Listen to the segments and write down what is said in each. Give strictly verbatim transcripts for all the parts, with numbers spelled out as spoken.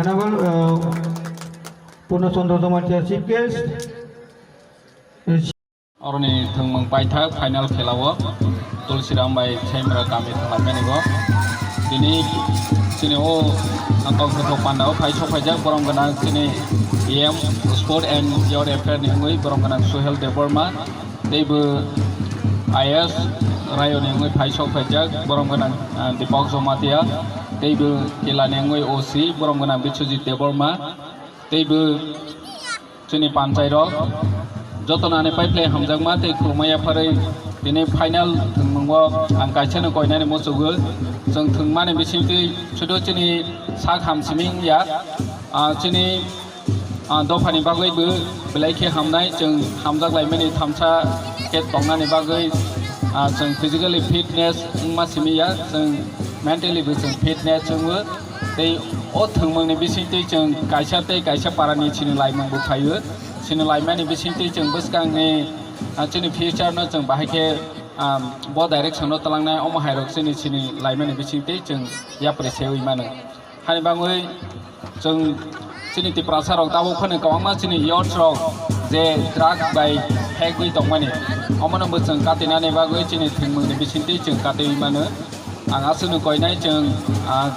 Honorable, uh, Purna Chandra Jamatia, Chief Guest. Oroni thwngmung paithak final khelao Tulsiram bai Saimra kami thanglaimani bo. Tini chini o tongthok pandao phai sok phaijak borom gwnang chini E M Sport and Youth Affair ni wngwi borom gwnang Suhel Debbarma. Teibo I A S Rayo ni wngwi phai sok phaijak borom gwnang, ah, Deepak Jamatia. Teibo Kila ni wngwi O C borom gwnang Biswajit Debbarma. Teibo chini panchai rok jotono ani pai phlai hamjakma tei khulumma yapharwi tini final thwngmungo ang kaisano koinani muchungo. Chwng thwngmani bisingtwi sudu chini sak ham simi wngya, ah, chini, ah, dophani bagwi bo belai khe hamnai. Chwng hamjak laimani thamsa khe tongnani bagwi, ah, chwng physically fitness wngma simi ya, chwng mentally bo chwng fitness wngo. Tei o thwngmungni bisingtwi chwng kaisa tei kaisa parani chini laimung bo phaio. Chini laimani bisingtwi chwng bwskangni, ah, chini future no chwng bahai khe, ah, bo direction o twlangnai omo hai rok chini, chini laimani bisingtwi chwng yapri sewi mano. Hani bangwi chwng chini Tiprasa rok tabuk phano kwbangma chini youth rok je drug bai phegwi tongmani, omono bo chwng katinani bagwi chini thwngmungni bisingtwi chwng katiwi mano. Ang aswkno koinai chwng, ah,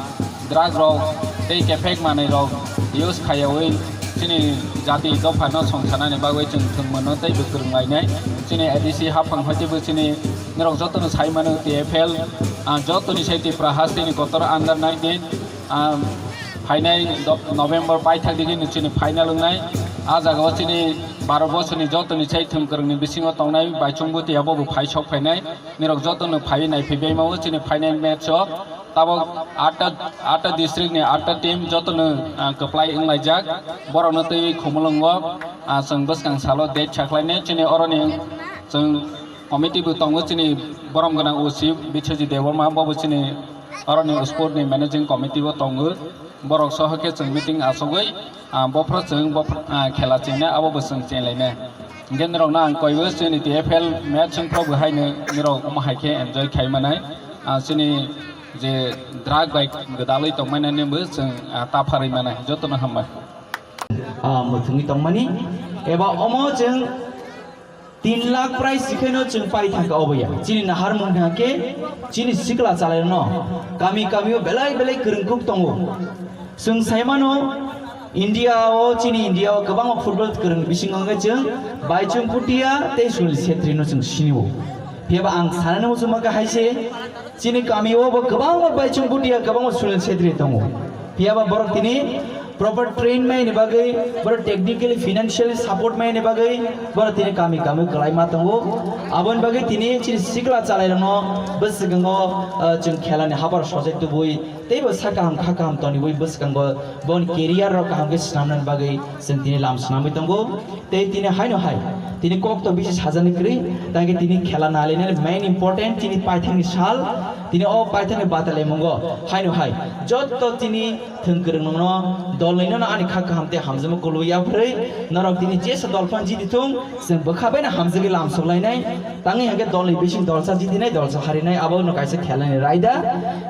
drug rok tei kephek manwi rok use khaiyawi chini jati dophano songsanani bagwi chwng thwngmano tei bo kwrwng lainai. Chini A D C haphang hoitebo chini norok jotono sai mano T F L, ah, jotoni sai Tipra hasteni kotor under nineteen, ah, phainai do-, November paithak digi chini final wngnai. Ah jagao chini baro bosorni jotoni sai thwng kwrwngni bisingo tongnai Baichung Bhutia bo bo phai sok phainai. Nirok jotono phaiwi naiphaibai mao chini final match o. Tabok atta, atta district ni atta team jotono, ah, kwplai wnglaijak. Borokno twiwi Khumulwngo, ah, chwng bwskang salo date sakhlainai. Chini oroni chwng committee bo tongo, chini borom gwnang O C Biswajit Debbarma, bo bo chini oroni sport ni managing committee bo tongo. Borok soho khe chwng meeting achugwi, ah, bophro chwng bophro, ah, khela chengnai, abo bo chwng chenlainai. Hingkhe norokno ang koiwi chini T F L match wngphro bo haino norok omo hai khe enjoy khai manai. Ah, chini je drug bai gwdalwi tongmani bo chwng, ah, ta pharwi manai. Jotono hambai. Ah, mwthangwi tongmani eba omo chwng tin lakh prize sikheno chwng pai thangkha obo ya. Chini naharmung hwnkhe chini sikla chalairokno kami kamio belai belai kwrwngkuk tongo. Chwng saimano India o, chini India o kwbangma football kwrwng bisingo hwnkhe chwng Baichung Bhutia tei Sunil Chhetri no chwng sinio. Phiyaba ang sanani muchungma khe hai se, chini kamio bo kwbangma Baichung Bhutia, kwbangma Sunil Chhetri tongo. Phiyaba borok tini proper train maini bagwi, borok technically, financially support maini bagwi, borok tini kami kami kwlai ma tongo. Aboni bagwi tini chini sikla chalairokno bwswkango, ah, chwng khelani habar sojai tubui, teibo sa kaham kha kaham toniwi bwskango boni career rok kaham khe swnamnani bagwi chwng tini lam swnamwi tongo. Tei tini haino hai, tini kok to bisi sajani kwrwi, tangkhe tini khela nalainani main important tini paithakni sal, tini o paithakni batalaimungo haino hai jotto tini thwng kwrwng nokno dol nino ani kha kaham tei hamjakma kulu yapharwi norok tini jesa dol phan jiti thung, chwng bwkha bai no hamjagwi lam sok lainai. Tangwi hwnkhe dolni bising dolsa jitinai, dolsa harinai, abono kaisa khelani raida.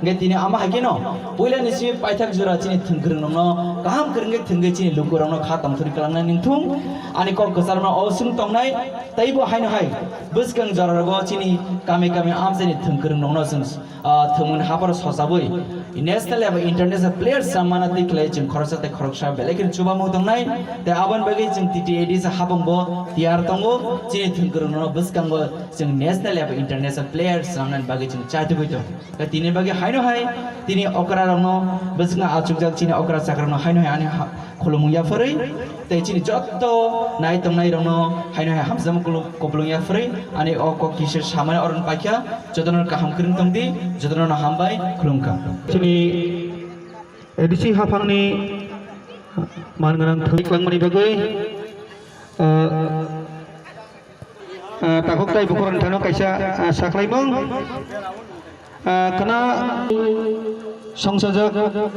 Hwnkhe tini ama hai kheno puilani simi paithak jora chini thwng kwrwng nokno kaham kwrwngwi thwngwi chini lukurokno kha tongthokni kwlangnai nungthung. Ani kok kwcharno o swng tongnai, teibo haino hai bwskang jorarogo chini kami kami amchaini thwng kwrwng nokno chwng, ah, thwngmungni hapharo sochawi national eba international players chwng mana twi khlai chwng khoroksa tei khoroksa belai kheno chubamu tongnai. Tei aboni bagwi chwng T T A D C habangbo tiyar tongo, chini thwng kwrwng nokno bwskango chwng national eba international players swnamnani bagwi chwng chaitugwi tongo. Tei tini bagwi haino hai tini okra rokno bwswkno achukjak chini okra chakra rokno haino hai ani ha-, khulumung yapharwi tei chini jotto nai tongnai rokno haino hai hamjakma kulu-, kupulung yapharwi ani o kok kisa samani oroni paikha jotono kaham kwrwng tongdi, jotono hambai khulumkha. Chini A D C haphangni man gwnang thwi kwlangmani bagwi, ah, Ah, takhuk tai bukhuk rang thano kaisa, ah, saklaimung. Ah, khna songsajak.